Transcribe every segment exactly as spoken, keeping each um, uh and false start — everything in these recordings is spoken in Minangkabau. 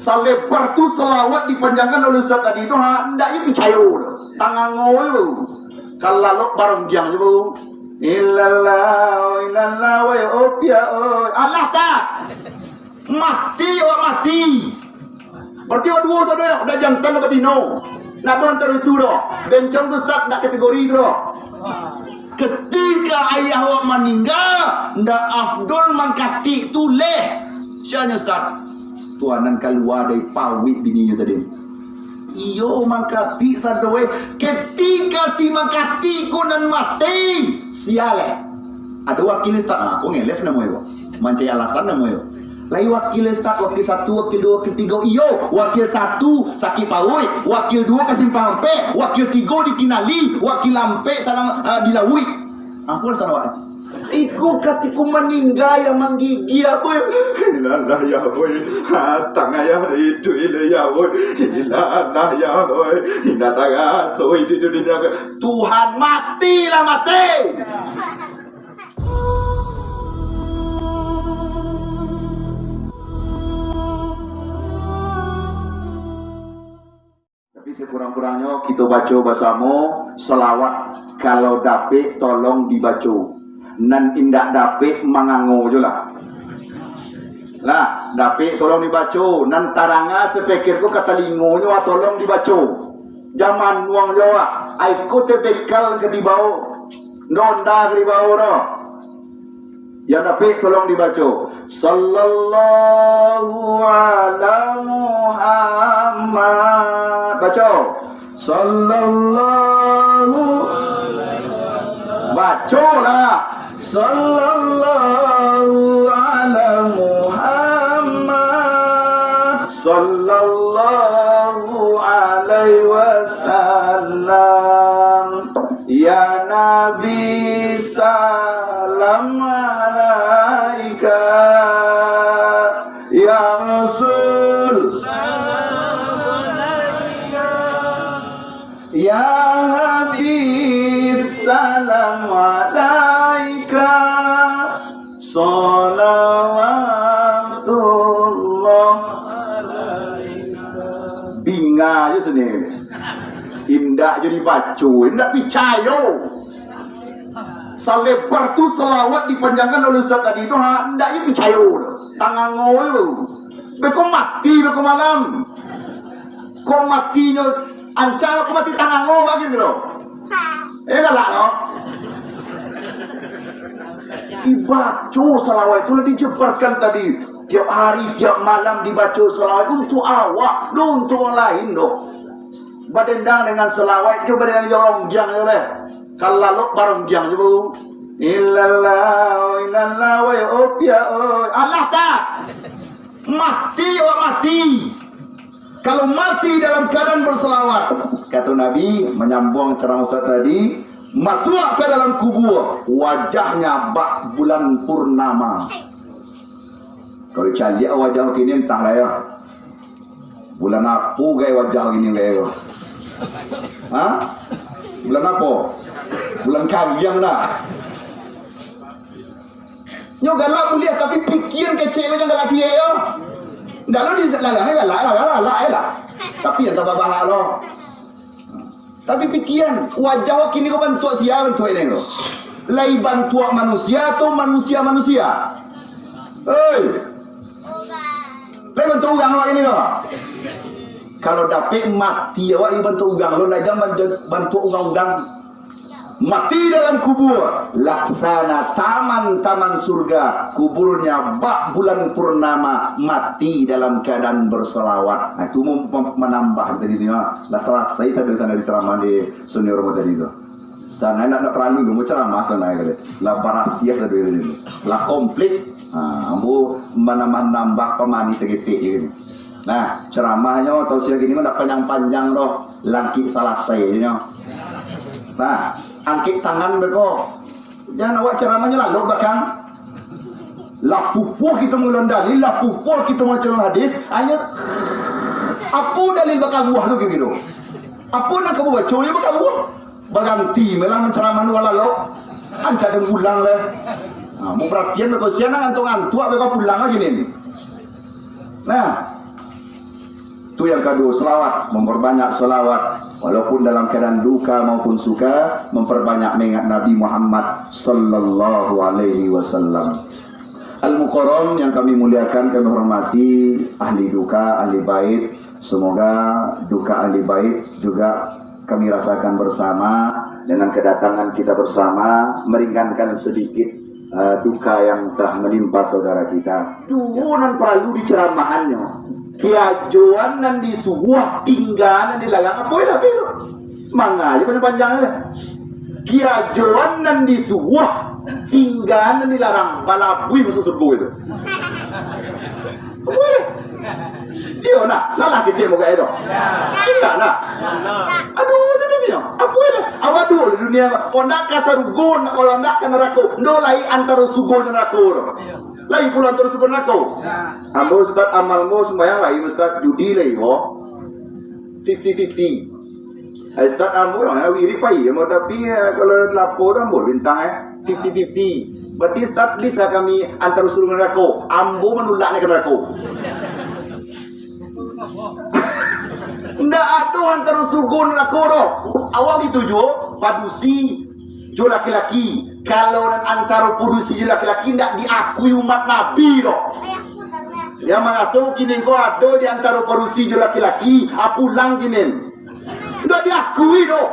Salebar tu salawat dipanjangkan oleh ustaz tadi tu, ha, ndak je picayo tu. Tangango je baru. Kalau lalok baronggiang je baru. Illallah, illallah, wai, oh, pia, oh. Alah tak? Mati, awak mati. Berarti awak duo sado yo, dak jantan dak batino. Nak tu antaro itu doh. Bencong tu, ustaz, dak kategori tu doh. Ketika ayah awak maningga, ndak afdol mangkatik tu leh. Sia nyo, ustaz? Tuan nan kalua dari paruik bininyo tadi. Iyo, mangkatik sado, eh. Ketika si mangkatik ko nan mati, sia leh. Ado wakil, ustaz, ah, ko ngeles namonyo ko. Mancari alasan namonyo. Lai wakil, ustaz, wakil satu, wakil duo, wakil tigo. Iyo, wakil satu sakik paruik, wakil duo ka simpang ampek, wakil tigo di kinali, wakil ampek sadang, ah, di lauik. Apo alasan awak? Iko katiko maningga, ayah manggigia, boy. Ilah lah, yah, boy. Hatang ayah dari itu, ilah, yah, boy. Ilah lah, yah, boy. Indak taraso iduik di dunia ko. Tuhan, matilah, mati. Tapi sekurang-kurangnyo kito baco basamo salawat, kalau dapek tolong dibaco. Nan indak dapek mangango jo lah. Lah, dapek tolong dibaco, nan taranga sapeker ko ka talingonyo, ah, tolong dibaco. Jan manuang jo awak, ai ko tebekal ka dibao, ndonda ka dibao doh. Yang dapek tolong dibaco. Sallallahu ala Muhammad. Baco. Sallallahu. Bacolah. Sallallahu ala Muhammad. Sallallahu alaihi wasallam. Ya Nabi, salam alaika. Ya Rasul, salam alaika. Ya Habib, salam alaika. Salawatullah alaika. Binga je sini. Indak je dibaco, indak picayo. Salebar tu salawat dipanjangkan oleh ustaz tadi tu, ha, ndak je picayo. Tangango je baru. Beko mati, beko malam. Kok matinyo ancang, kok mati tangango, bagi gitu. Eh, galak, no? Dibaco salawat tu lah dijebarkan tadi. Tiap hari, tiap malam dibaco salawat untuk awak, doh, untuk orang lain, doh. Badendang dengan salawat jo, badendang jo ronggiang jo leh. Kalau lalok baronggiang jo baru. Illallah, illallah, wai, oh, pia, oh. Alah tak? Mati awak mati. Kalau mati dalam keadaan bersalawat. Kata Nabi, menyambung ceramah ustaz tadi, masuk ke dalam kubur, wajahnya bak bulan purnama. Kalau caliak wajah kini, entahlah ya. Bulan apo gai wajah gini gai ko? Ha? Bulan apo? Bulan kariang dah. Nyo galak buliah, tapi pikian kecek ko jan galak ciek yo. Ndak lo di larang galak, galak, galak, galak, galak, eh lah. Tapi yang tambah bahak lo. Tapi pikian, wajah awak kini ko bantuak sia bantuak ini ko? Lai bantuak manusia atau manusia-manusia? Hei! Lai bantuak urang awak kini ko? Kalau dapek mati awak, iyo bantuak urang lo, ndak jan bantu-, bantuak urang-urang. Mati dalam kubur, laksana taman-taman surga, kuburnya bak bulan purnama, mati dalam keadaan bersalawat. Nah, itu mem-, mem-, manambah tadi tu, ha. Lah salasai sado sana di ceramah di Senior Romo tadi tu. Sana nak, nak paralu dulu ceramah sana kali. Lah barasiah tadi tu. Lah komplit. Ha, ambo manambah-nambah pamanis saketek je. Nah, ceramahnyo tausiah kini mah ndak panjang-panjang doh, langkik salasai je nyo. Nah, angkek tangan beko. Jan awak ceramahnyo lalok balakang. Lah pupuh kito mangulon dalil, lah pupuh kito mangulon hadis, hanya apo dalil bakabuah tu kini tu? Apo nan kamu baco je bakabuah? Baganti malah mancaramah nu lalok. Ancak den pulang lah. Nah, mau perhatian beko sia nan ngantuak-ngantuak beko pulang lagi ni. Nah, Yang kaduo, salawat, memperbanyak salawat, walaupun dalam keadaan duka maupun suka, memperbanyak mengingat Nabi Muhammad sallallahu alaihi wasallam. Al-Mukarram yang kami muliakan, kami hormati, ahli duka, ahli bait, semoga duka ahli bait juga kami rasakan bersama. Dengan kedatangan kita bersama, meringankan sedikit, eh, duka yang telah menimpa saudara kita. Duo nan paralu diceramahannyo. Kiajoan nan disuruah, tingga nan dilarang, apo dah tu? Manga je panjang-panjang lah. Kiajoan nan disuruah, tingga nan dilarang, balabui masuak surgo itu. Apo dah? Iyo nak, salah kecil muka itu. Indak nak. Aduh, itu dia. Apo dah? Awak duo di dunia. Kok nak ka sarugo, nak, kalau nak ka narako. Ndo lai antaro surgo jo narako tu. Lai pulo antaro surgo narako. Ambo ustaz, amal ambo sumbayang lai ustaz, judi lai ho. Fifty fifty. Ai, Ustaz, ambo lah, wirik pai, ambo tapi, eh, kalau lapo tu ambo bintang, eh, fifty fifty. Berarti Ustaz bisa kami antaro surgo narako, ambo manulak ni ka narako. Ndak ado antaro surgo narako doh. Awak gitu juo, padusi jo laki-laki. Kalau nan antaro padusi jo laki-laki ndak diakui umat Nabi doh. Yang maraso kini ko ado di antaro padusi jo laki-laki, ah, pulang kini. Ndak diakui doh.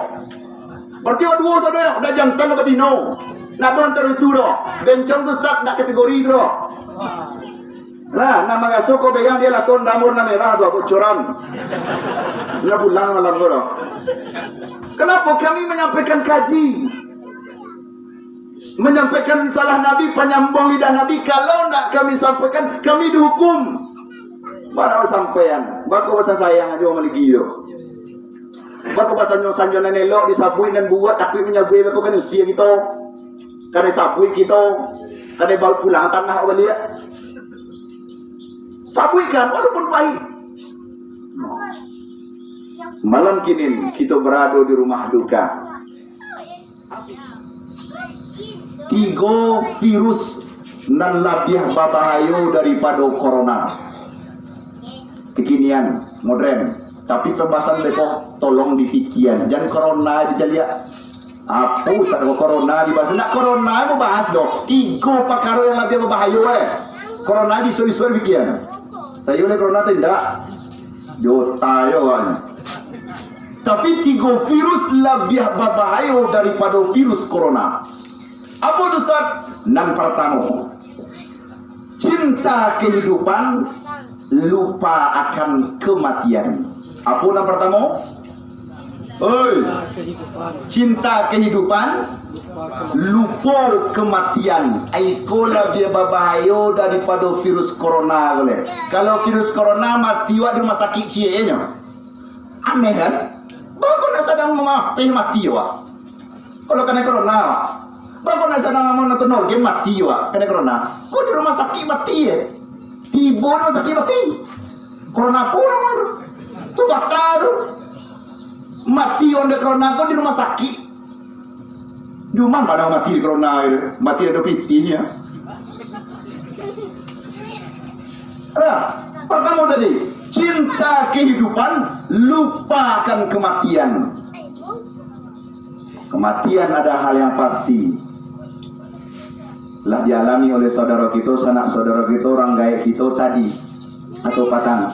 Berarti awak duo sado yo, ndak jantan ndak batino. Ndak ado antaro itu doh. Bencong tu Ustaz, ndak kategori itu doh. Nah, nan maraso ko bayang dia lah ton damo warna merah tu, bocoran. Ndak pulang malam ko doh. Kenapa kami menyampaikan kaji? Menyampaikan risalah Nabi, panyambuang lidah Nabi, kalau ndak kami sampaikan, kami dihukum. Bana sampaian, bako basa sayang ajo maligi tu. Bako basanjo-sanjo nan elok disabuik nan buruak, takuik manyabuik bako ka usia kito. Kadai sabuik kito, kadai baut pulang tanah awak baliak. Sabuikkan walaupun pahit. Malam kini kito barado di rumah duka. Tigo virus nan labiah babahayo daripado corona. Kekinian, modern. Tapi pembahasan beko tolong dipikian. Jan corona dicaliak. Apo tak ado corona dibahas? Nak corona mau bahas doh. Tigo pakaro yang labiah babahayo eh. Corona biso-biso dipikian. Tayo le corona tu indak. Jota yo awaknyo. Tapi tigo virus labiah babahayo daripado virus corona. Apo tu, Ustaz? Nan partamo, cinta kehidupan, lupa akan kematian. Apo nan partamo? Oi, cinta kehidupan, lupo kematian. Ai ko labiah babahayo daripado virus corona ko le. Kalau virus corona mati wak di rumah sakik ciek nyo. Aneh kan? Bako nak sadang mamapeh mati awak. Kalau kanai corona awak. Bako nak sadang mamang nonton game mati awak. Kanai corona. Kok di rumah sakik mati eh? Tibo di rumah sakik mati. Corona apo namo tu? Tu fakta tu. Mati orang dek corona kok di rumah sakik. Di rumah padang mati di corona tu. Mati ado pitih ya. Nah, pertama tadi, cinta kehidupan, lupakan kematian. Kematian ada hal yang pasti. Lah dialami oleh saudara kita, sanak saudara kita, orang gaek kita tadi atau patang.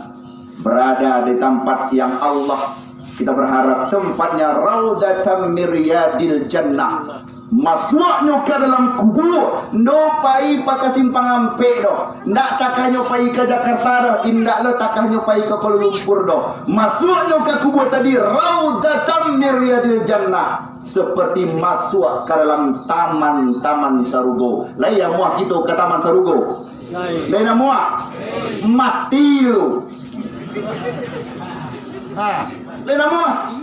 Berada di tempat yang Allah, kita berharap tempatnya raudatan min riyadil jannah. Masuaknyo ka dalam kubua, ndo pai pa ka simpang ampek doh, ndak takahnyo pai ka Jakarta doh, indak lo takahnyo pai ka Kuala Lumpur doh. Masuaknyo ka kubua tadi, raudatan min riyadil jannah, seperti masuak ka dalam taman-taman sarugo. Lai amuah kito ka taman sarugo? Lai namuah? Mati dulu. Ha, lai namuah?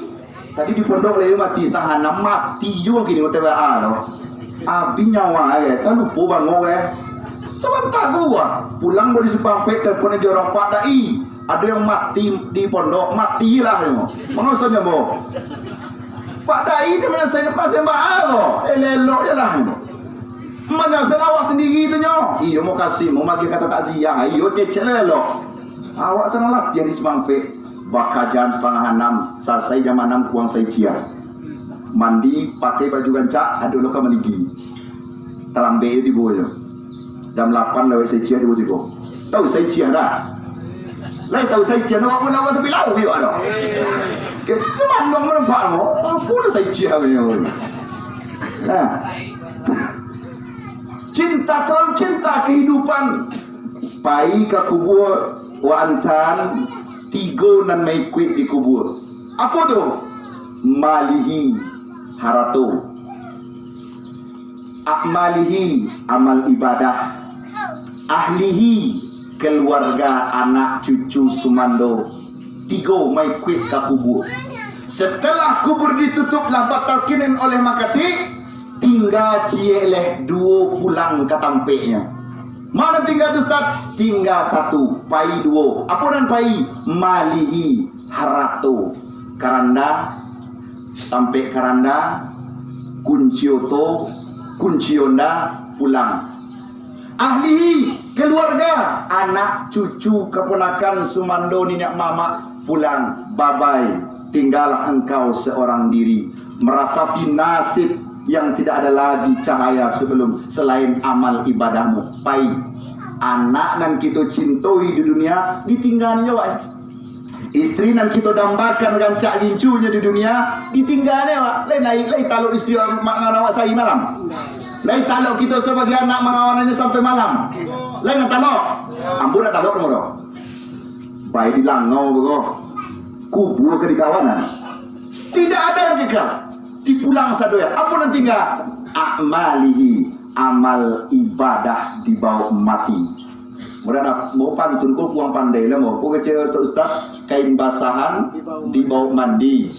Tadi di pondok lai mati, sahana mati juo kini O T W A tu. Abih nyawa ai, kan lupo bangok ai. Sabanta ko buah. Pulang dari Simpang Ampek, telepon jo urang, "Pak Dai, ado yang mati di pondok." "Matilah," nyo. Manga usah nyo, Bo? "Pak Dai, tu manyasaik pasien baa ko?" "Elok-elok je lah," nyo. "Manyasaik awak sandiri tu nyo." "Iyo, makasih, mau magiah kato takziah." "Iyo, kecek lah elok." Awak sadang latihan di Simpang Ampek. Bakajan satangah anam, salasai jam anam kuang saiciah. Mandi, pakai baju rancak, ado lo ka maligi. Talambek jo tibo nyo. Jam lapan lewat saiciah tibo siko. Tahu saiciah dah? Lai tahu saiciah, nak buek lawa tapi lauk yo ado. Kito mandong melempak mo. Apo lah saiciah ko nyo? Nah. Cinta, terlalu cinta kehidupan. Pai ka kubua, wa antan, tigo nan maikuik di kubua. Apo tu? Malihi, harato. A'malihi, amal ibadah. Ahlihi, keluarga, anak, cucu, sumando. Tigo maikuik ka kubua. Setelah kubur ditutup, lah batalkinin oleh makatik, tingga ciek leh duo pulang ka tampeknyo. Ma nan tingga tu, Ustaz? Tingga satu, pai duo. Apo nan pai? Malihi, harato. Karanda, tampek karanda, kunci oto, kunci onda, pulang. Ahlihi, keluarga, anak, cucu, kaponakan, sumando, niniak mamak, pulang. Babai, tinggalah engkau seorang diri. Meratapi nasib yang tidak ada lagi cahaya sebelum selain amal ibadahmu. Pai. Anak nan kito cintoi di dunia, ditinggaan jo, wak. Istri nan kito dambakan rancak gincunyo di dunia, ditinggaan jo, wak. Lai, lai, lai talok istri mangawan awak sahari malam. Lai talok kito sabagai anak mangawan inyo sampai malam. Lai nan talok. Ambo ndak talok doh. Pai di langau tu ko. Kubua ka dikawanan. Tidak ada yang kekal. Dipulang sado ya. Apo nan tingga? A'malihi, amal ibadah dibaok mati. Mudah dah, mau pantun ko kurang pandai lah, mau. Ko kecek ustaz-ustaz, kain basahan dibaok mandi.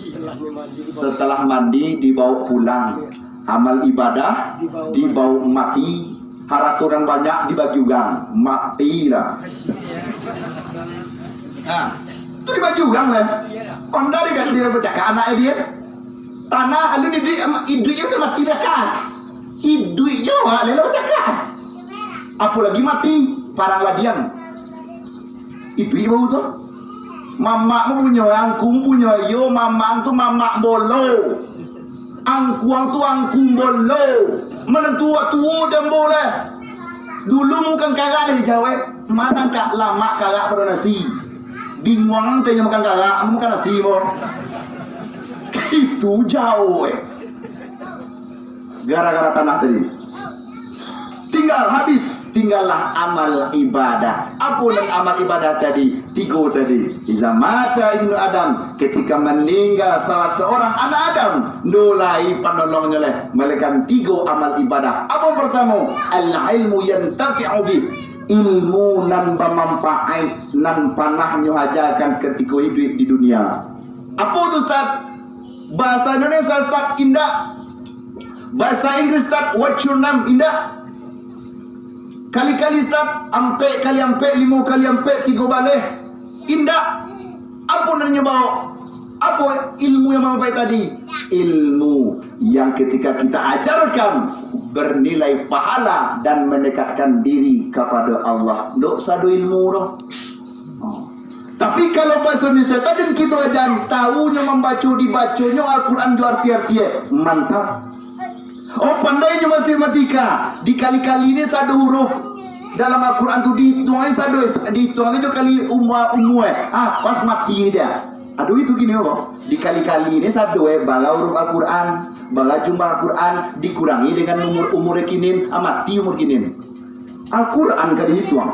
Setelah mandi dibaok pulang. Amal ibadah dibaok mati. Harato nan banyak dibagi urang. Matilah. Nah, tu dibagi urang lah. Pandai kan dia bacakak anak dia. Tanah alun iduik, iduik tu mati dah kan. Iduik jo, ah, lelo cakap. Apolagi mati, parang ladiang. Iduik baru tu. Mamak mu punyo, angkung punyo, iyo, mamak tu mamak bolo. Angkuang tu angkung bolo. Manantu wak tuo jambo lah. Dulu mu kan karak lah di Jawa, eh. Manang kak lamak karak pado nasi. Binguang tanyo makan karak, makan nasi mo. Itu jauh, eh. Gara-gara tanah tadi. Tinggal habis, tinggallah amal ibadah. Apo nan amal ibadah tadi? Tigo tadi. Iza mata ibnu Adam, ketika meninggal salah seorang anak Adam, ndo lai panolongnyo leh, melainkan tigo amal ibadah. Apo pertamo? Al-ilmu yantafi'u bih. Ilmu nan bamanfaat, nan panah nyo ajakan katiko iduik di dunia. Apo tu, Ustaz? Bahasa Indonesia, Ustaz, indak. Bahasa Inggris, Ustaz, what's your name? Indak. Kali-kali, Ustaz, ampek kali ampek, limo kali ampek, tigo baleh. Indak. Apo nan nyo baok? Apo ilmu yang manfaat tadi? Ilmu yang ketika kita ajarkan, bernilai pahala dan mendekatkan diri kepada Allah. Ndok sado ilmu doh. Tapi kalau bahaso Indonesia tadi, kito aja tahu nyo mambaco, dibaconyo Al-Quran jo arti-arti, eh, mantap. Oh, pandai nyo matematika, dikali-kali ni sado huruf dalam Al-Quran tu dihitung ai sado, dihitung ai jo kali umua, umua, eh. Ah, pas mati dia. Aduh, itu gini, oh. Dikali-kali ni sado, eh, bara huruf Al-Quran, bara jumlah Al-Quran, dikurangi dengan umur, umur kinin, ah, mati umur kinin. Al-Quran ka dihituang.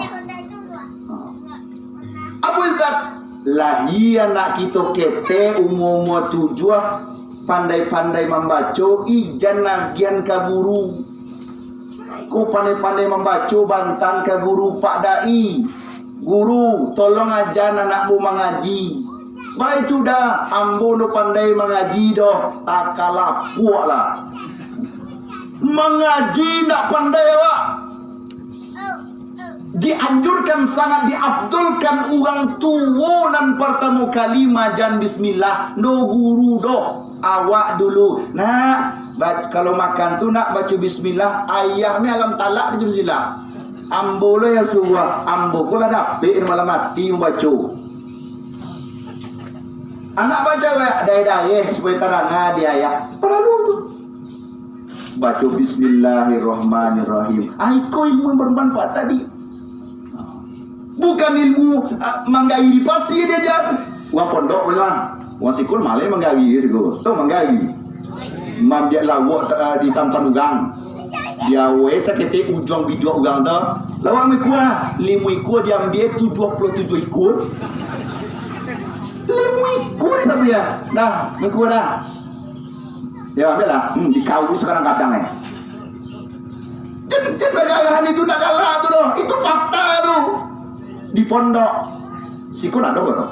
Apo Ustaz? Lahia anak kito ketek, umua-umua tujuah, pandai-pandai mambaco, ijan agian ka guru. Ko pandai-pandai mambaco, bantan ka guru, Pak Dai. Guru, tolong aja anak bu mangaji. Baik sudah, ambo ndak pandai mangaji doh, takalapuak lah. Mangaji ndak pandai awak. Dianjurkan, sangat diafdolkan urang tuo nan partamo kali majan bismillah, ndo guru doh, awak dulu. Nak, ba-, kalau makan tu nak baco bismillah, ayah me aram talak baco bismillah. Ambo lo yang suruah, ambo ko lah dapek malam mati mambaco. Anak baca ayat dareh-dareh supayo tarang di ayat. Paralu tu. Baco Bismillahirrahmanirrahim. Ah, iko ilmu yang bermanfaat tadi. Bukan ilmu, ah, manggali di pasia diaja. Urang pondok punya. Urang siko malah manggali siko. Tu manggali. Mambiak lauak, ah, di tampan urang. Diawai saketek ujuang biduak urang tu. Lauak mangikua, limo ikua diambiak tujuah puluah tujuah ikua. Limo ikua ni sabuah. Dah, mangikua dah. Ya, ambiaklah. Hmm, dikawin sekarang kadang, eh. Jan, jan bagarahan itu nak galak tu doh. Itu fakta tu. Di pondok. Siko nak doh, doh.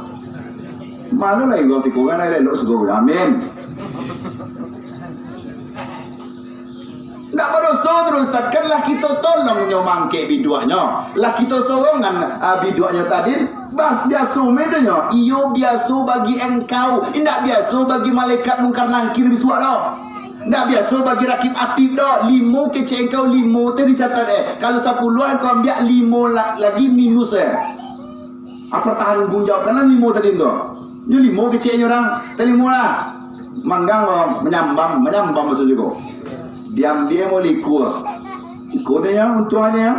Malu lah iko siko kan elok siko. Amin. Ndak badoso tu, Ustaz. Kan lah kito tolong nyo mangkek biduaknyo. Lah kito sorongan, ah, biduaknyo tadi. Bas, biaso me tu nyo. Iyo, biaso bagi engkau. Indak biaso bagi malaikat Mungkar Nangkir bisuak doh. Ndak biaso bagi Rakib Atib doh. Limo kecek engkau, limo teh dicatat, eh. Kalau sapuluah engkau ambiak limo la-, lagi minus, eh. Ah, pertanggungjawabkanlah limo tadi tu. Nyo limo keceknyo urang, talimo lah. Manggang lo, manyambang, manyambang maksud ko. Diambiak mo likua. Iko tu nyo, untuangnyo.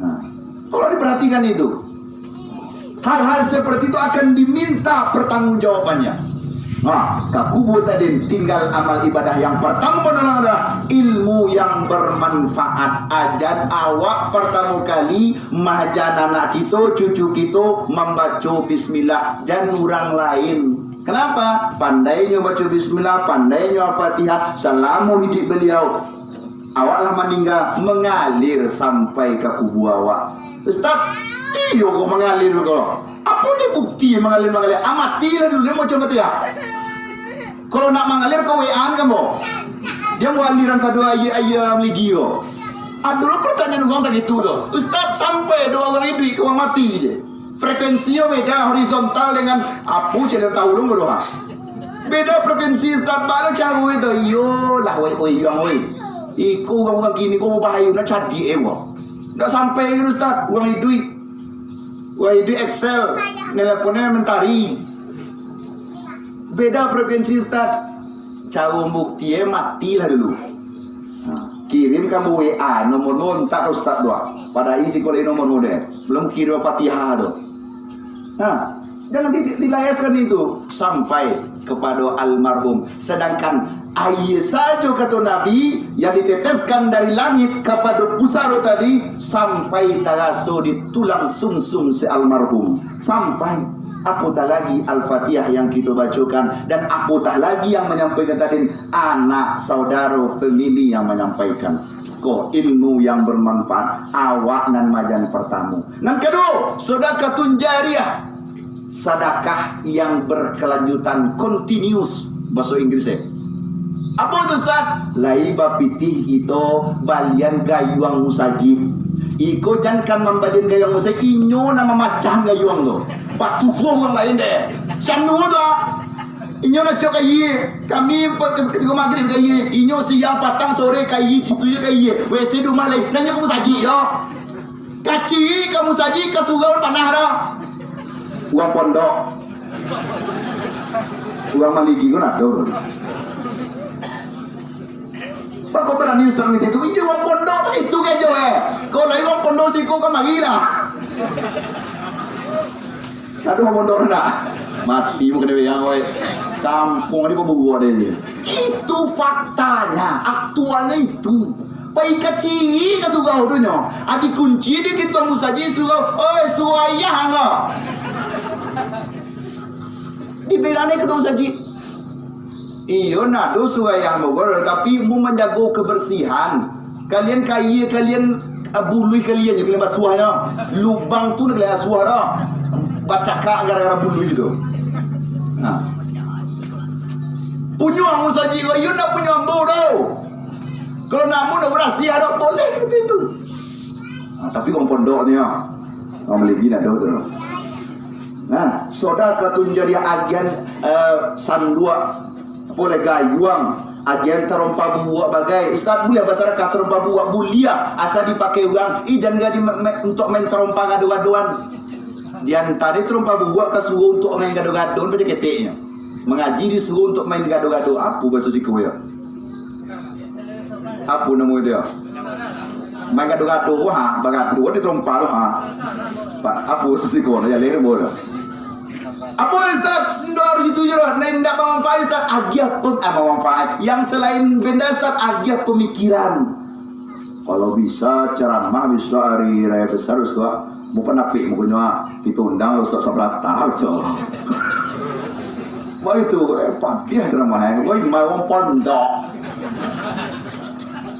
Nah, tolong diperhatikan itu. Hal-hal seperti itu akan diminta pertanggungjawabannya. Nah, ka kubua tadi tinggal amal ibadah yang pertama adalah ilmu yang bermanfaat. Ajan awak pertama kali Majan anak kito, cucu kito mambaco bismillah, jan urang lain. Kenapa? Pandainyo baco bismillah, pandainyo Al-Fatihah, salamo hiduik baliau. Awak lah maningga, mangalir sampai ka kubua awak. Ustaz, iyo ko mangalir ko. Apo ni bukti mangalir-mangalir? Ah, matilah dulu, dia mau coba mati ya? Kalau nak mangalir, kau W A-an kan, Bo? Dia mau aliran sado aia, aia Maligi ko. Ado lo pertanyaan urang tak gitu tu. Ustaz, sampai doa urang iduik ka urang mati je. Frekuensinyo beda, horizontal dengan apo, caliak tahu lo bodoh, ha? Beda frekuensi, Ustaz, baa lo caro itu? Iyolah, oi, oi, urang, oi. Iko urang-urang kini ko bahayo, nak cadiak, eh, wah. Ndak sampai kan, Ustaz, urang iduik. Urang iduik Excel, neleponnyo mentari. Beda frekuensi, Ustaz. Caro bukti e, matilah dulu. Ha, kirim ka W A nomor nu ontak ka Ustaz tu, ah. Padahal isi kolek nomor nu deh. Belum kirim Fatihah tu. Nah, jangan di-, dilayaskan itu sampai kepada almarhum. Sedangkan aia sajo, kato Nabi, yang diteteskan dari langit kepada pusaro tadi sampai taraso di tulang sumsum si almarhum. Sampai, apatah lagi Al-Fatihah yang kito bacokan, dan apatah lagi yang manyampaikan tadi, anak, saudaro, famili yang manyampaikan. Ko ilmu yang bermanfaat, awak nan majan partamo. Nan kaduo, sedekatun jariyah. Sadakah yang berkelanjutan, continuous, bahaso Inggris, eh. Apo tu, Ustaz? Lai bapitih kito balian gayuang musajik. Iko jankan mambalian gayuang musajik, inyo nan mamacahan gayuang tu. Patuho urang lain deh. Canu tu, ah. Inyo nak cok kayie. Kami pa-, ke-, ketika magrib kayie. Inyo siang, patang, sore kayie, situ je kayie. W C di rumah lain. Nanyo ka musajik yo. Kacik ka musajik, ka surau panah dah. Urang pondok. Urang Maligi ko nado. Bako barani Ustaz di situ. Inyo urang pondok tu itu kejo, eh. Kalau lai urang pondok siko kamari lah. Aduh, mondok nak. Mati mungkin dia yang, oi. Kampung ni pemburuan dia ni. Itu faktanya, aktualnya itu. Pai kacik ka surau tu nyo. Adi kunci di ketua musajik surau. Oi, suayah angah. Dibilangnya ketua musajik. Iyo, nado suayah Bogor, tapi mu manjago kebersihan. Kalian kayie, kalian, ah, buluih kalian je, kalian basuahnyo. Lubang tu nak kalian basuah dah. Bacakak gara-gara buluih tu. Nah. Punyo musajik ko, iyo ndak punyo ambo doh. Kalau namu ndak barasiah doh, boleh seperti itu. Nah, tapi urang pondok ni, ah. Urang Maligi nado tu. Nah, sedekatun jariyah agian, eh, sanduak, apo lai, gayuang, agian tarompa bubuak bagai. Ustaz, buliah basadakah tarompa bubuak? Buliah, asa dipakai urang. Ih, jan gadi me-, me-, untuak main tarompa gado-gadoan. Dianta di tarompa bubuak ka surau untuak main gado-gado, pacah keteknyo. Mangaji disuruah untuak main gado-gado. Apo baso siko yo? Apo namo itu yo? Main gado-gado, ha, bagado di tarompa tu, ha. Pa-, apo baso siko, lah, jaleh tu, boh. Apo, Ustaz? Ndak harus itu je lah. Nah, ndak bamanfaat, Ustaz. Agiah pem-, ah, bamanfaat. Yang selain benda, Ustaz, agiah pemikiran. Kalau bisa, ceramah bisa hari raya besar, Ustaz. Mau penapik mukonyo, ah. Kita undang Ustaz Sabrata, Ustaz. Wah, itu, eh, pagiah ceramah, eh. Wah, imam urang pondok.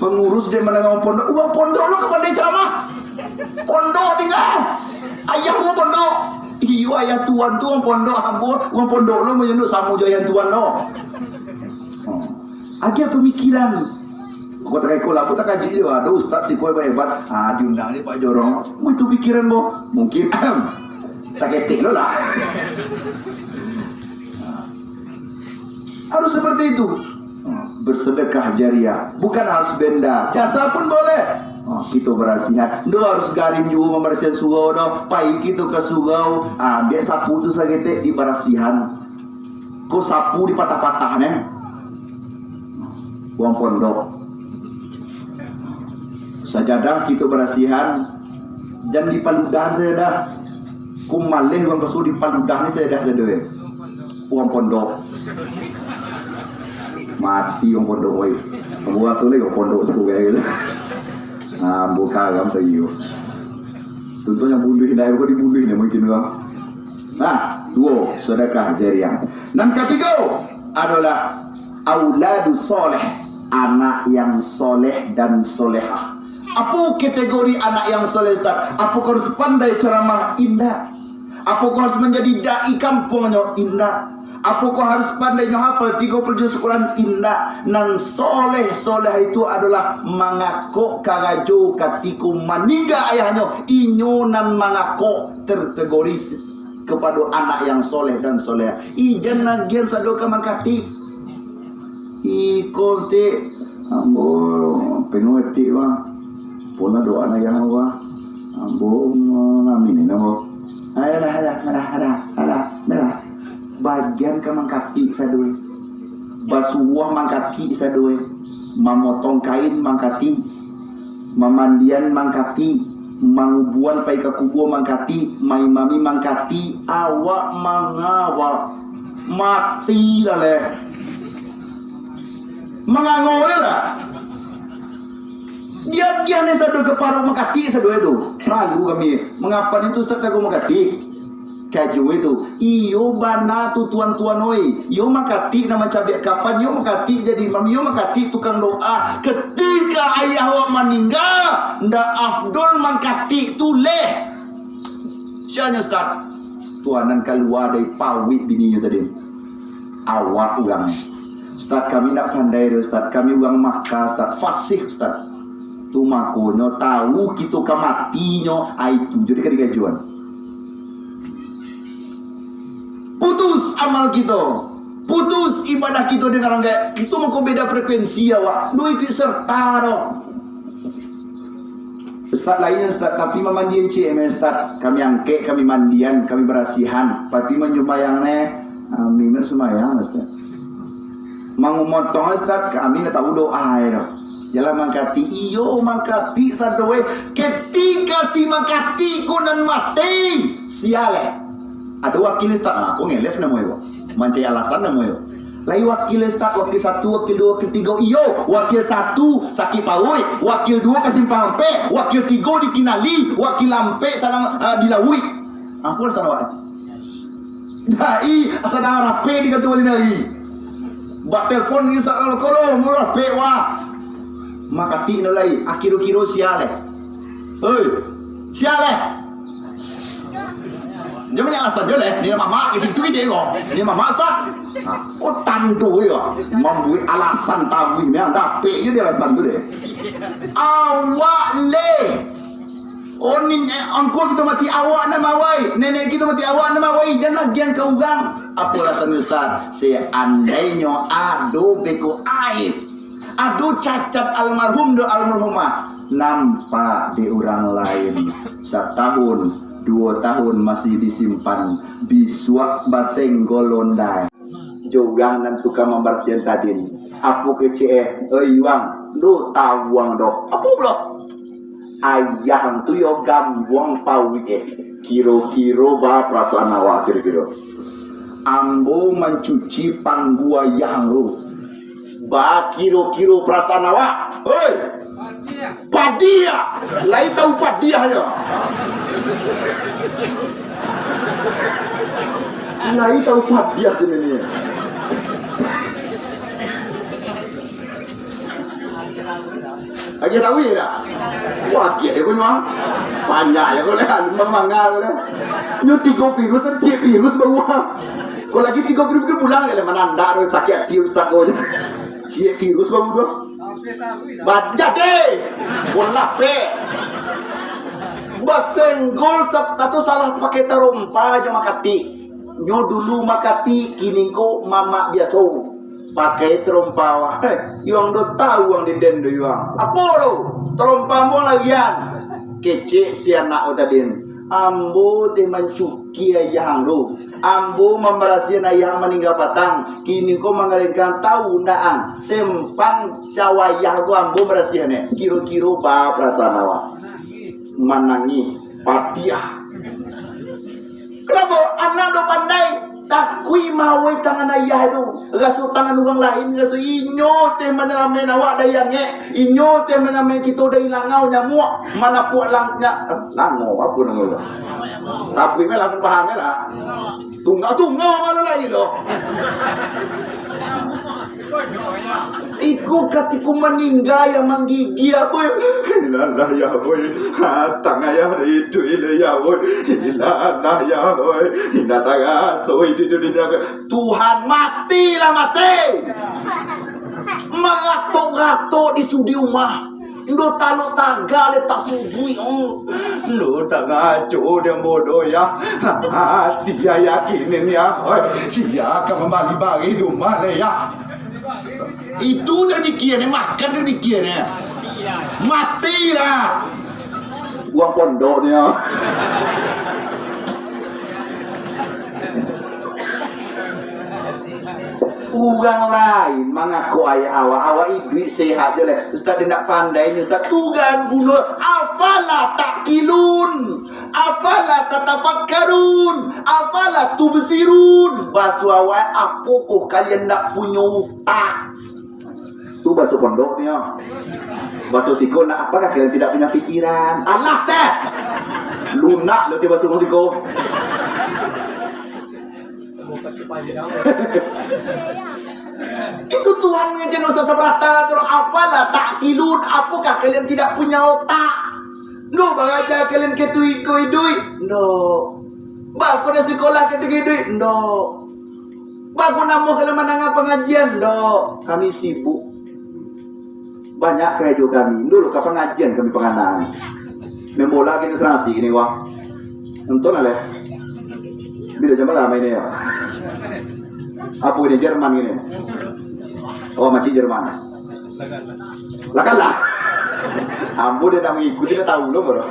Pengurus dek mandanga urang pondok. Urang pondok lo ka pandai ceramah. Pondok tingga. Ayah urang pondok. Iyo, ayah tuan tu urang pondok, ambo, urang pondok lo manjunduk samo jo ayah tuan lo. Hmm. Agiah pamikiran. Kok takaiko lah, kok takajuik jo, ado ustaz siko hebat-hebat. Ah, diundang ni Pak Jorong. Wih, tu pikiran, boh. Mungkin saketek lo lah. Harus seperti itu. Bersedekah jariah. Bukan harus benda. Jasa pun boleh. Ah, kito barasihan. Ndak harus garin juo mambarasihan surau doh. Pai kito ka surau. Ah, ambiak sapu tu saketek dibarasihan. Ko sapu dipatah-patah, neh. Urang pondok. Sajadah kito barasihan, jan dipaludahan sajadah. Ko maleh urang kasuo dipaludahan ni sajadah sadoe. Urang pondok. Mati urang pondok, oi. Kamu raso lai urang pondok suko kayak gitu. Nah, ambo karam sayo. Contohnya bunuh, nah, bukan dibunuh ni mungkin urang. Nah, duo, sedekah jariah. Nan katigo adalah auladu soleh, anak yang soleh dan solehah. Apo kategori anak yang soleh, Ustaz? Apakah harus pandai ceramah? Indak. Apakah harus manjadi dai kampuangnyo? Indak. Apakah harus pandai nyo hafal tigo puluah juz Quran? Indak. Nan soleh-soleh itu adolah mangakok karajo katiko maningga ayahnyo. Inyo nan mangakok tertegori se-, kapado anak yang soleh dan solehah. Ijan nagian sadoka mangkatik. Iko ti, ambo penuh etik, Bang. Polah doa nagah, Bang. Ambo ngamin ni, ambo. Alah, alah, alah, alah, alah, alah. Bagian ka mangkatik sadoe. Basuah mangkatik sadoe. Mamotong kain mangkatik. Mamandian mangkatik, mangubuan pai ka kubua mangkatik, maimami mangkatik, awak mangawak, mati lah leh. Mangango je lah. Diagiah ni sado ka paruik mangkatik sado tu. Selalu kami, mangapa ni tu Ustaz tagu mangkatik? Kajuwe tu, iyo bana tu tuan-tuan oi. Iyo mangkatik nan mancabiak kapan, iyo mangkatik jadi imam, iyo mangkatik tukang doa. Ketika ayah awak maningga, ndak afdol mangkatik tu leh. Sia nyo, Ustaz? Tuan nan kalua dari paruik bininyo tadi. Awak urang. Ustaz, kami ndak pandai doh, Ustaz. Kami urang Makkah, Ustaz. Fasih, Ustaz. Tu makonyo, tahu kito ka matinyo, ah, itu jadi ka digajuan. Putus amal kito, putus ibadah kito dengan urang gaek. Itu mako beda frekuensi awak. Ndak ikuik serta doh. Ustaz lain, Ustaz, tapi mamandian ciek, Ustaz. Kami angkek, kami mandian, kami barasihan. Tapi manjumbayang ne, ah, mimin sumbayang, Ustaz. Mangumotong, Ustaz, kami ndak tahu doa, ya. Jalan mangkatik, iyo mangkatik sadoe. Ketika si mangkatik ko nan mati, sia leh. Ado wakil, Ustaz, nah, ko ngeles namonyo ko. Mancari alasan namonyo. Lai wakil, Ustaz, wakil satu, wakil duo, wakil tigo. Iyo, wakil satu sakik paruik, wakil duo ka simpang ampek, wakil tigo di Kinali, wakil ampek sadang, ah, di Lauik. Apo alasan awak? Dai, sadang rapek di kantua Balinari. Batelpon ni sa-, kalau, kalau, mau rapek, wah. Mangkatik no lai, akiro-kiro sia leh. Hei, sia leh. Jangan banyak alasan je leh. Ni mamak ke situ kita ko. Ni mamak sa. Ha, ko tantu yo. Mambuek alasan tabuih ni, dapek je dia alasan tu deh. Awak leh. Oh, ni, eh, angku kito mati awak nan mawai, nenek kito mati awak nan mawai, jan agiah ka urang. Apo alasan Ustaz? Seandainyo ado beko aib, ado cacat almarhum do almarhumah, nampak di urang lain, satahun, Duo tahun masih disimpan, bisuak basenggol ondai. Jo urang nan tukang mambarasiahan tadin. Apo kecek e, oi Yuang, ndo tawuang doh. Apo pulo? Ayah ang tu yo gambuang pauik e. Kiro-kiro ba parasaan awak kiro-kiro? Ambo mancuci panggu ayah ang tu. Ba kiro-kiro parasaan awak? Hoi! Padiah! Lai tahu padiah nyo? Lai tahu padiah sini ni. Agiah tahu yo dak? Wah, agiah yo ko nyo ah. Banyak yo ko leh, lumbang manga ko leh. Nyo tigo virus, dan ciek virus baru ah. Ko lagi tigo virus ke pulang yo leh, manandak tu sakik ati ustaz ko nyo. Ciek virus baru tu. Ba-, jadi. Bolah pe. Basenggol sab-, atau salah pakai tarompa jo makatik. Nyo dulu makatik, kini ko mamak biaso. Pakai tarompa wah. Heh, Yuang ndo tawuang di den do Yuang. Apo tu? Tarompa ambo lagian. Kecek si anak ko tadi. Ambo teh mancuci ayah ang tu. Ambo mambarasiahan ayah ang maningga patang. Kini ko manggalengkan tahu ndak ang. Sempang sawayah tu ambo barasiahan e. Kiro-kiro ba parasaan awak? Manangih, padiah. Kanapo? Anak ndo pandai. Takuik mawai tangan ayah tu. Raso tangan urang lain, raso inyo teh manyalamaik awak dari angek. Inyo teh manyalamaik kito dari langau nyamuak. Manapuak lang-, nya-, langau, apo namo tu? Tapi me lah, pun paham me lah. Tungau-tungau malu lai lo. Iko katiko maningga yang manggigia, boy. Ilah lah, ya, boy. Hatang ayah iduik lo, ya, boy. Ilah lah, ya, boy. Indak taraso iduik dunia ko. Tuhan, matilah, mati. Maratok-ratok di sudi umah. Ndo talok taga le tasubuik, oh. Ndo tangaco dek bodoh, ya. Hati ya yakinin, ya. Oi, sia ka mambali barih di umah le, ya. Itu tapikia ne, makan tapikia ne. Matilah. Uang pondok ni, ya. Urang lain mangako ayah awak, awak iduik sehat jo leh. Ustaz, indak pandai ni, Ustaz. Tugan bunuh. Afala ta'qilun? Afala tatafakkarun? Afala tubsirun? Baso awak, apokoh kalian ndak punyo utak? Tu baso pondok ni, yo. Baso siko, nak apakah kalian tidak punya pikiran? Alah teh. Lunak lo tiba suruh siko. Itu Tuhan ngejeno sasabrata tu, apalah ta'qilun, apakah kalian tidak punya otak? Ndak baraja kalian ketu iko iduik? Ndak. Bako dah sikolah ketu iduik? Ndak. Bako namuah kalian mandanga pangajian? Ndak. Kami sibuk. Banyak karajo kami. Dulu ka pangajian kami panganaan. Main bola kini sarang asik kini, wah. Nonton lah, leh. Bila jam bara main ni, ya? Apo ni, Jerman kini? Oh, macik Jerman. Lah kan lah. Ambo dah nak mangikuti, dah tahu lo, bro.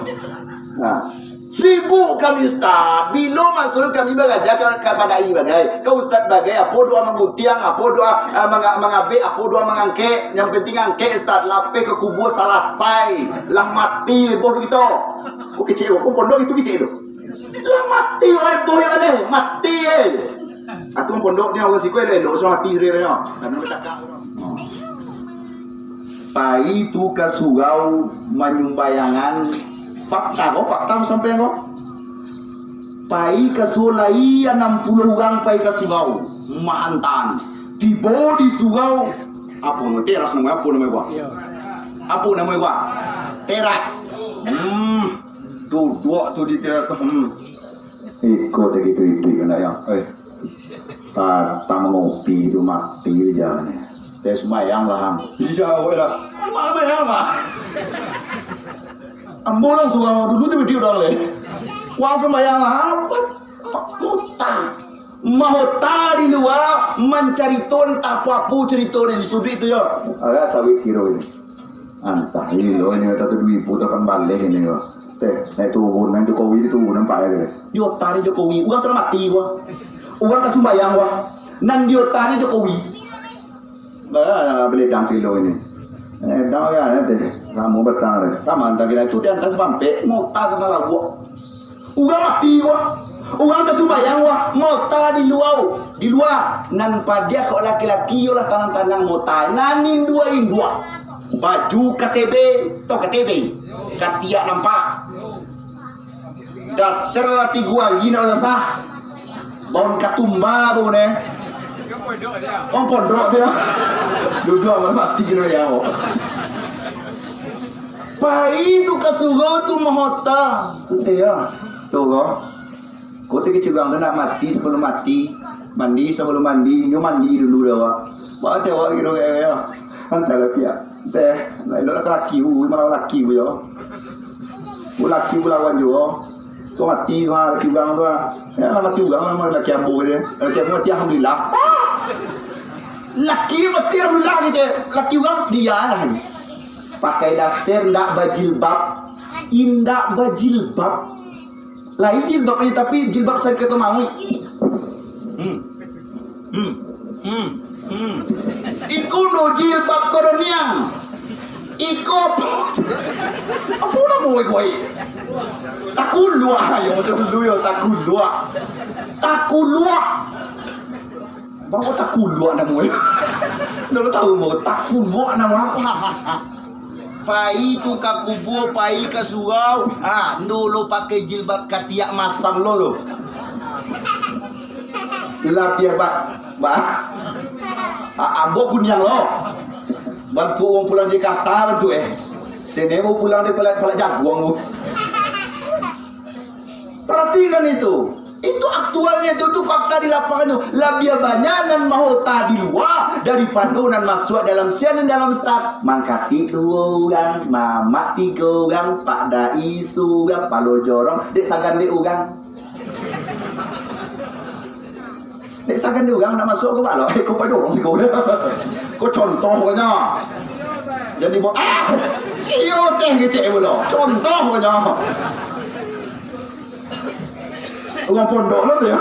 Nah. Sibuk kami, Ustaz. Bilo maso kami baraja ka, ka padai bagai, ka ustaz bagai, apo doa manggutiang, apo doa, ah, manga-, mangabek, apo doa mangangkek. Yang penting angkek, Ustaz. Lapeh ka kubua salasai. Lah mati leboh tu kito. Ko kecek ko, ko pondok itu kecek tu. Lah mati leboh yo leh, mati eh. Atu pondok ni awak siko elok-elok sudah mati sudah nyo. Karena bacakak. Pai tu ka surau manyumbayangan. Fakta ko, fakta sampaian ko. Pai ka surau, lai anam puluah urang pai ka surau, mahantaan. Tibo di surau, apo namo, teras namo, apo namo, Bang? Apo namo, Bang? Teras. Hmm. Duduak tu di teras tu. Hmm. Iko teh gitu iduik anak yang, eh. Patang mangopi tu mati je ni. Teh sumbayang lah, Ang. Iya, weh lah. Malah sumbayang lah. Ambo lah surang dulu tu video dah leh. Wang sumbayang lah, apo? Mahota. Mahota di lua mancarito antah apo-apo carito ni di suduik tu, yo. Agak sawit siro ini. Antah ini lo, ini kata tu duit pun takkan baleh ini, yo. Teh, naik turun, naik Jokowi tu turun, nampak aja. Di otak ni Jokowi, urang salah mati gua. Urang ka sumbayang gua. Nan di otak ni Jokowi. Bah, beledang silo ini. Eh, dang ya, nanti. Kamu betang deh. Taman tak kira itu, tiang tas pampek, mota tentang labuak. Urang mati gua. Urang ka sumbayang gua, mota di luar, di luar. Nan padiah kok laki-laki, yolah tanang-tanang mota. Nan indua-indua. Baju K T B, toh K T B. Katiak nampak. Daster lah tigo ari nak basah. Baun katumba tu ne. Orang pondok dia. Duduk awak mati kena ya. Pai tu ka surau tu mahota. Tu ya. Tu ko. Ko tu kecil urang tu nak mati sebelum mati. Mandi sebelum mandi. Nyo mandi dulu dah awak. Bawa teh awak kira ya. Antahlah pihak. Teh, lah elok lah ka laki u, malah laki u yo. U laki u lawan juo. Tu mati tu ha, laki urang tu ha. Ya lah mati urang lah, laki ambo je. Laki ambo mati alhamdulillah. Laki mati alhamdulillah gitu. Laki urang dia lah ni. Pakai daster ndak bajilbab. Indak bajilbab. Lain jilbab ni, tapi jilbab sakaratul mauik. Hmm. Hmm. Hmm. Hmm. Iko no jilbab koroniang. Iko apo? Apo namo iko ai? Takuluak, yo, maso dulu yo, takuluak. Takuluak. Bang, kok takuluak namo e? Ndak tahu, bang, takuluak namo apo? Pai tu ka kubua, pai ka surau. Ha, ndo lo pakai jilbab katiak masam lo tu. Labiah ba-, ba-, a-, ambo kuniang lo. Bantuak urang pulang dari Jakarta bantuak e. Sene baru pulang dari palak, palak jaguang tu. Perhatikan itu. Itu aktualnya itu, itu fakta di lapangan tu. Labiah banyak nan mahota di lua daripado nan masuak dalam sian nan dalam, Ustaz. Mangkatik duo urang, mamak tigo urang, pak dai surang, palo jorong, dek sagan dek urang. Dek sagan dek urang nak masuak ko balok, eh, ko pai dorong siko. Ko contoh ko nyo. Jadi buat, ah, iyo teh kecek pulo. Contoh ko nyo. Urang pondok lo tu yo.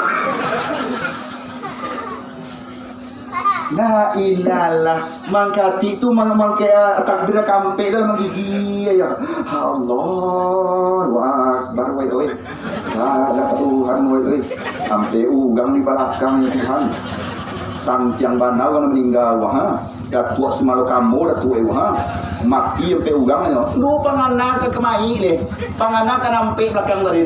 La ilaha, mangkatik tu mang-, mangkek, ah, takbir kampek tu manggigi aja. Allahu Akbar, wai, wai. Alah Tuhan, wai, wai. Sampai urang di balakang, ya Tuhan. Santiang bana urang maningga, wah, ha. Datuak Simalakama, datuak e, ha. Mati ampek urang nyo. Lu pangana ka kemai leh. Pangana ka nampek balakang tadi.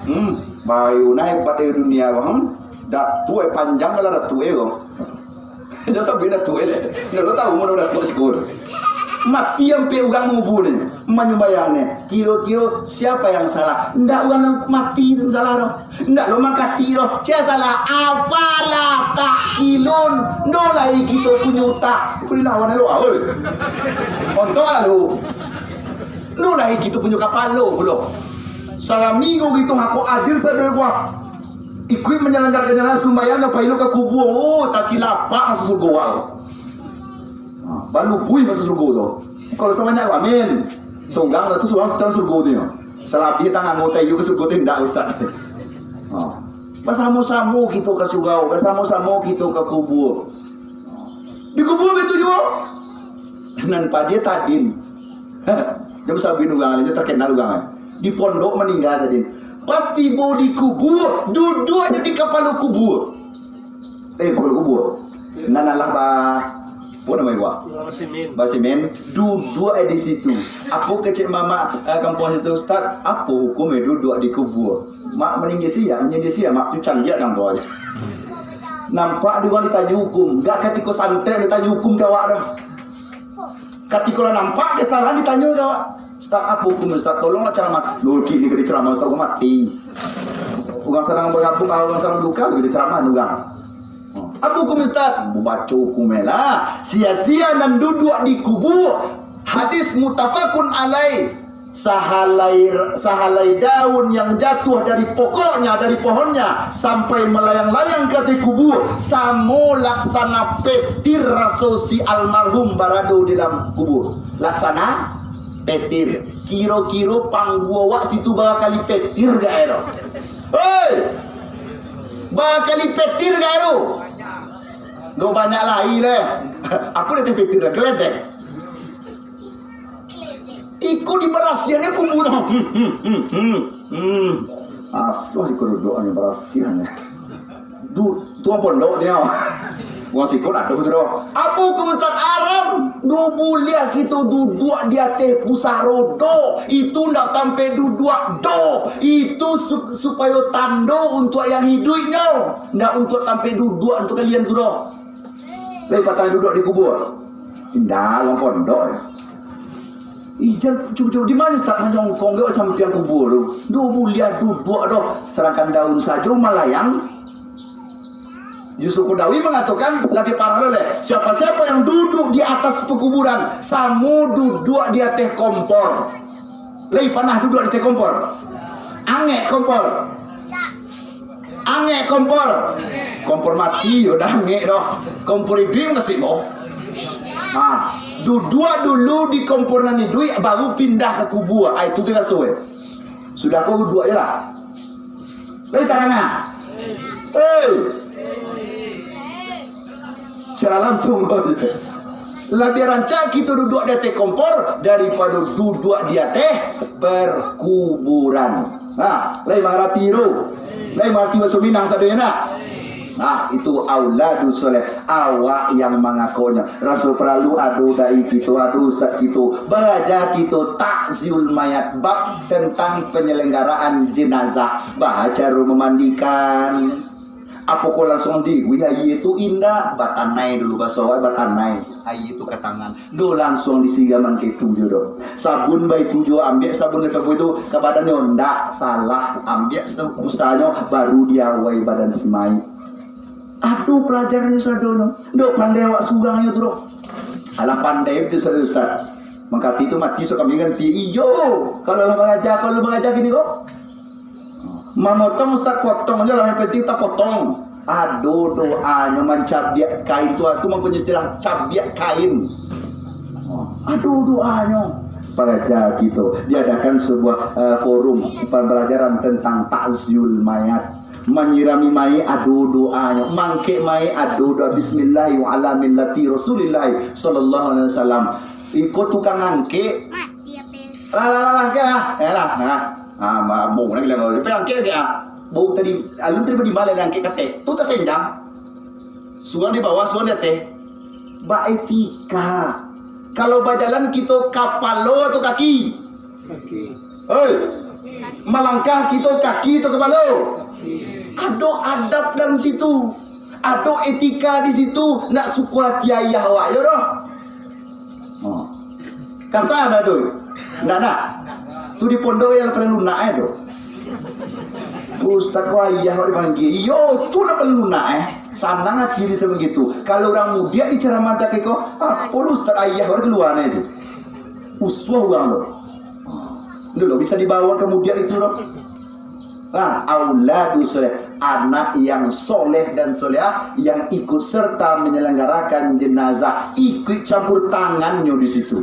Hmm, bayu nah hebat dari dunia, ha. Datuak e panjang lah datuak e ko. Jan sabuik datuak e leh. Nyo lo tahu mano datuak siko. Mati ampek urang mangubua ni, manyumbayang ni. Kiro-kiro siapa yang salah? Ndak urang nan mati tu salah doh. Ndak lo mangkatik doh. Sia salah? Afala ta'qilun. Ndo lai kito punyo utak. Kau dilawan lo, ah, oi. Kontol lalu. Ndo lai kito punyo kapalo pulo. Salami ko kito hako adil sadonyo ko. Ikuik manyalanggarakan jalan sumbayang, pai lo ka kubua. Oh, tacilapak masuak surgo wal. Ha, balubuih masuak surgo tu. Kalau sabanyak amin. Surang lah tu, surang dalam surgo tu nyo. Salabiah tangan anggota iyo ka surgo tu indak, Ustaz. Ha. Basamo-samo kito ka surau, basamo-samo kito ka kubua. Di kubua baitu juo. Nan padia tadin. Jan sabuik urang, jan takenal urang. Di pondok maningga tadin. Pas tibo di kubua, duduak jo di kapalo kubua. Eh, bukan kubur. Nan alah ba-, apo namo e, Wak? Basimin. Basimin, duduak e di situ. Apo kecek mamak, eh, kampuang situ, Ustaz? Apo hukum e duduak di kubur? Mak maninggi sia, maninggi sia, mak tu candiak nang tu aja. Nampak di urang ditanyo hukum, gak katiko santai ditanyo hukum dek awak tu. Katiko lah nampak kesalahan ditanyo ka awak, "Ustaz, apo hukum Ustaz? Tolonglah ceramah." Loh, kini ka diceramah Ustaz, urang mati. Urang sadang bagabung, urang sadang duka, lagi diceramah urang. "Apo hukum Ustaz?" Baco hukum e lah. Sia-sia nan duduak di kubur. Hadis muttafaqun alaih. Sahalai, sahalai daun yang jatuh dari pokoknya, dari pohonnya, sampai melayang-layang ka ateh kubur, samo laksana petir raso si almarhum barado di dalam kubur. Laksana Petir. Kiro-kiro panggua awak situ bara kali petir gak ero? Hei! Bara kali petir gak ero? Do banyak lai leh. Aku dah petir lah, keledek. Iko dibarasiahnyo kuburan. Hmm, hmm, hmm, hmm. Asuah siko duduak ni barasiahnyo. Du, tuan pondok ni, oh. Wong siko ado tu doh. Apo hukum Ustaz? Haram. Ndak buliah kito duduak di ateh pusaro doh. Itu ndak tampek duduak doh. Itu su-, supayo tando untuak yang iduiknyo. Ndak untuak tampek duduak untuak kalian tu doh. Lai patah duduak di kubur. Indak, wong pondok yo. Ijan, cubo-cubo, di ma Ustaz manyongkong gak sampiang kubur tu? Ndak buliah duduak doh. Sadangkan daun sajo malayang. Yusuf Qaradawi mangatokan labiah parah lo leh. Siapa-siapa yang duduk di atas pekuburan, samo duduak di ateh kompor. Lai panah duduak di ateh kompor? Angek kompor. Angek kompor. Kompor mati, yo dah angek doh. Kompor iduik kasih mo. Ha, duduak dulu di kompor nan iduik, baru pindah ka kubur. Ah, itu tu raso, eh. Sudah ko duduak je lah. Lai tarang, ah? Hei. Secara langsung ko. Labiah rancak kito duduak di ateh kompor daripado duduak di ateh perkuburan. Nah, lai mangarati tu? Lai mangarati bahaso Minang sadonyo nak? Nah, itu auladus sholeh, awak yang mangakonyo. Raso paralu ado dai kito, ado ustaz kito, baraja kito takziul mayat, bab tentang penyelenggaraan jenazah, baa caro memandikan. Apokoh langsuang diiruih aia tu? Indak, batanai dulu, baso awak batanai. Aia tu ka tangan. Ndo langsuang disiraman kaitu jo doh. Sabun baitu juo, ambiak sabun lefebvre tu ka badannyo, ndak, salah. Ambiak se-, busanyo, baru diawai badan si mayik. Ado palajarannyo sadonyo. Ndo pandai awak surangnyo tu doh. Alah pandai batua sajo, Ustaz. Mangkatik tu mati, sok kami ganti. Iyo, kalau lah baraja, kalau baraja kini ko. Mamotong, Ustaz, potong ajo lah, yang penting tapotong. Ado doanyo mancabiak kain tu, tu mangkonyo istilah cabiak kain. Ado doanyo. Paraja kito diadakan sebuah, eh, forum pembelajaran tentang takziul mayat. Manyirami mayik ado doanyo, mangkek mayik ado doa, bismillah wa ala millati Rasulillah sallallahu alaihi wasallam. Iko tukang angkek. Lah, lah, lah, lah, angkek lah. Eh, lah, nah. Ah, ma-, bung lah bilang, "Pai angkek, angkek, ah." Bung tadi, alun tadi badi malah angkek katek. Tu tasenjang. Surang di bawah, surang di ateh. Baetika. Kalau bajalan kito kapalo atau kaki? Kaki. Oi. Malangkah kito kaki atau kapalo? Kaki. Ado adab dalam situ. Ado etika di situ. Nak suko ati ayah awak jo doh. Oh. Kasa dah tu? Ndak nak? Tu di pondok yang paling lunak eh tu. Ustaz ko ayah awak dipanggil. Iyo, tu lah paling lunak eh. Sanang ati di sabagitu. Kalau urang mudiak dicaramah tak ko, apo lu ustaz ayah awak kalua eh tu. Usuah urang tu. Dulu bisa dibawa ka mudiak itu tu. Nah, auladus sholeh, anak yang soleh dan solehah yang ikut serta menyelenggarakan jenazah, ikut campur tangannyo di situ.